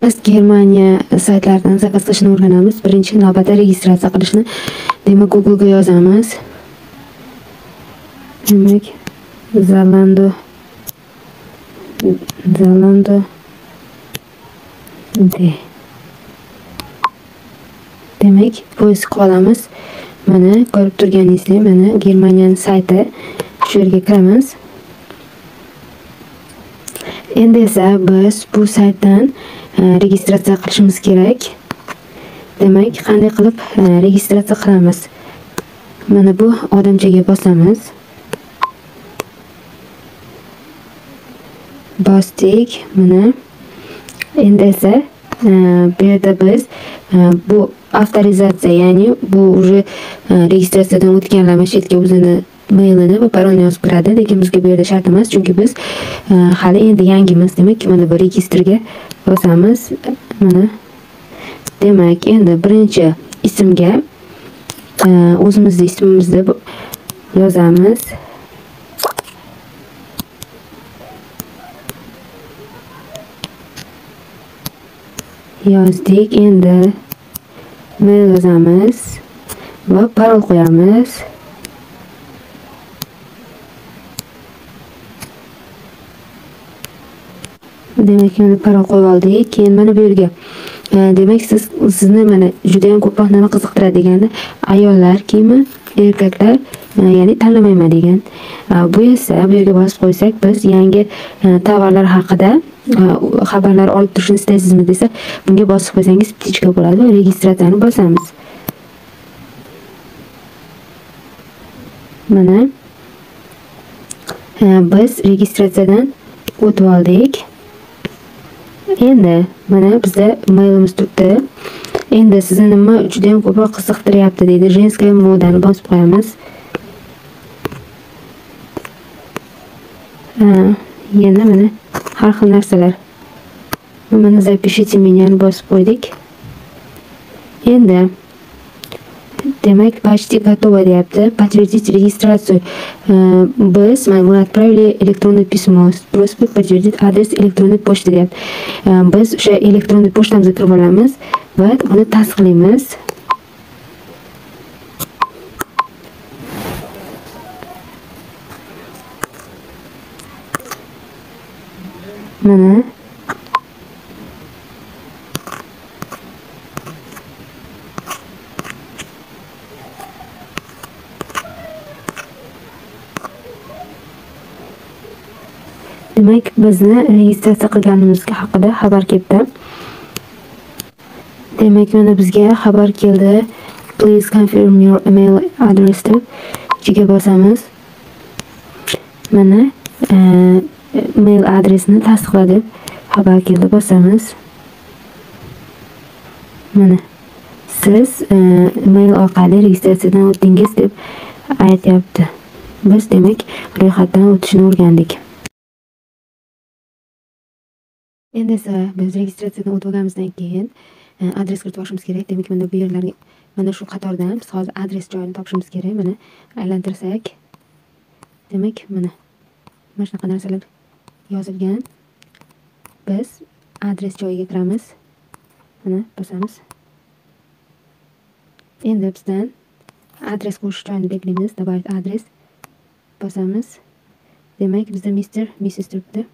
Biz Germaniya saytlaridan zakaz qilishni o'rganamiz. Birinchi navbatda registratsiya qilishni, demak, Google'ga yozamiz. Demak, Zalando D. Demak, poisk qilamiz. Mana ko'rib turganingizdek, mana Germaniyaning sayti. Shu yerga kiramiz. Endi esa biz bu saytdan registratsiya qilishimiz kerak. Demak, qanday qilib registratsiya qilamiz? Mana bu odamchaga bosamiz. Bosdik, mana. Endi esa bu yerda biz bu avtorizatsiya, ya'ni bu уже registratsiyadan o'tganlar mana shu yerga o'zini mailini va parolini yozib kiradi, lekin bizga bu yerda shart emas, chunki biz hali endi yangimiz. Demak, mana bu registrga bosamiz. Mana. Demak, endi birinchi ismga o'zimizni ismimizni yozamiz. Yozdik. Endi mail yozamiz va parol qo'yamiz. Demak, mana parol qo'yib oldik. Keyin mana bu yerga, demak, sizni mana juda ham ko'proq nima qiziqtiradi deganda, ayollar kiyimi, erkaklar, ya'ni tanlamayman degan. Bu esa bu yerga bosib qo'ysak, biz yangi tovarlar haqida xabarlar olib turishni istaysizmi desa, bunga bosib qo'ysangiz птичка bo'ladi va registratsiyani bosamiz. Mana biz registratsiyadan o'tib oldik. Endi mana bizda mailimiz turibdi. Endi sizni nima juda ham ko'proq qiziqtiryapti deydi. Женская modani bosib qo'yamiz. Yana mana har xil narsalar. Mana запишите меня bosib qo'ydik. Endi demak, почти готово deyapti. Подтвердить регистрацию. Biz мы отправили электронное письмо с просьбой подтвердить адрес электронной почты deyapti. Biz o'sha elektron pochtamizga kirib olamiz va uni tasdiqlaymiz. Mana demak, bizni registratsiya qilganimizga haqida xabar keldi. Demak, mana bizga xabar keldi. Please confirm your email address deb ichiga bosamiz. Mana mail adresini tasdiqla deb xabar keldi, bosamiz. Mana siz mail orqali registratsiyadan o'tdingiz deb aytyapti. Biz demak ro'yxatdan o'tishni o'rgandik. Endi esa biz registratsiyadan o'tib olganimizdan keyin adres kiritib olishimiz kerak. Demak, mana bu yerlarga, mana shu qatordan biz hozir adres joyini topishimiz kerak. Mana aylantirsak, demak, mana shunaqa narsalar yozilgan. Biz adres joyiga kiramiz. Mana bosamiz. Endi bizdan adres qo'shish joyini belgilaymiz. Добавить adres bosamiz. Demak, bizda Mr, Mrs turibdi.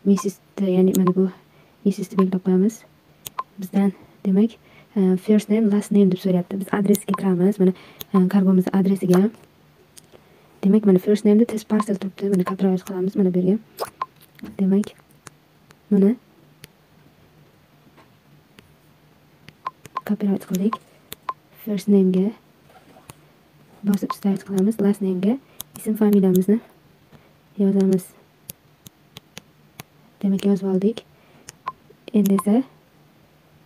Mrs, ya'ni mana bu Mrs belgilab qo'yamiz. Bizdan demak first name, last name deb so'rayapti. Biz adresga kiramiz. Mana kargomiz adresiga. Demak, mana first name deb test parcel turibdi. Mana copyright qilamiz mana bu yerga. Demak, mana copyright qildik. First name ga bosib start qilamiz. Last name ga ism familiyamizni yozamiz. Demak, yozib oldik. Endi esa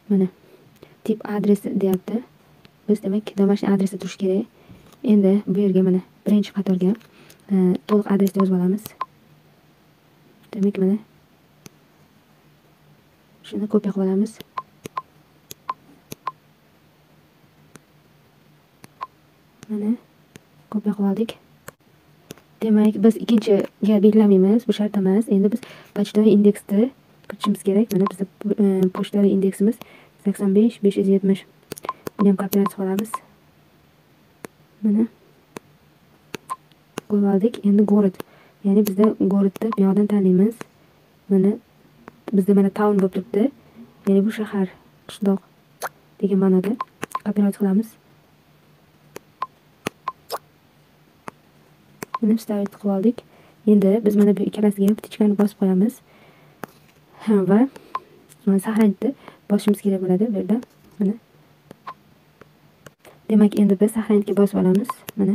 mana tip adresi deyapti. Biz demak домашний adresi turishi kerak. Endi bu yerga mana birinchi qatorga to'liq adresni yozib olamiz. Demak, mana shuni kopiya qilib olamiz. Mana kopiya qilib oldik. Demak, biz ikkinchiga belgilamaymiz, bu shart emas. Endi biz почтовый indeksni Kiritishimiz kerak. Mana bizda pochta indeksimiz 85 570. Buni ham kopiyalash qilamiz. Mana qo'yib oldik. Endi город. Ya'ni bizda городni bu yoqdan tanlaymiz. Mana bizda mana town bo'lib turibdi. Ya'ni bu shahar, qishloq degan ma'noda. Kopiyalash qilamiz. Buni вставить qilib oldik. Endi biz mana bu ikkalasiga ham птичкani bosib qo'yamiz. Va saqlanishni bosishimiz kerak bo'ladi bu yerda. Mana. Demak, endi biz saqlanishga bosib olamiz. Mana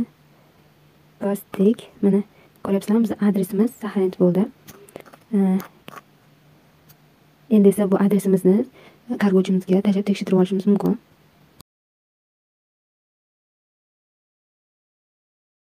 bosdik. Mana ko'ryapsizlar, bizning adresimiz saqlanib bo'ldi. Endi esa bu adresimizni kargochimizga tashlab tekshirib olishimiz mumkin.